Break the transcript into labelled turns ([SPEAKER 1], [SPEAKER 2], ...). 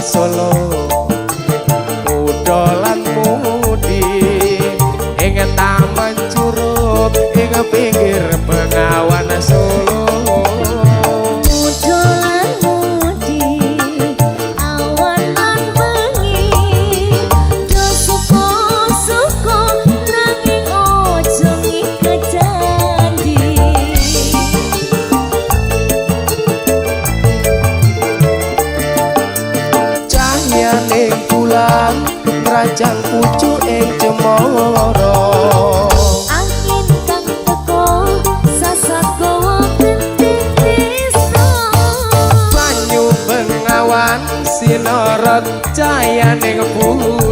[SPEAKER 1] Solo, muda lan mudi ing Taman Curug ing pinggir Bengawan Solo.
[SPEAKER 2] Muda lan mudi, awan lan bengi, do suka-suka nanging aja ngiket janji.
[SPEAKER 1] Cahyaning bulan ngrajang pucuk ing cemara.
[SPEAKER 2] Angin kang teko sasat gawa genting tresno.
[SPEAKER 1] Banyu bengawan sinorot cahyaning bulan.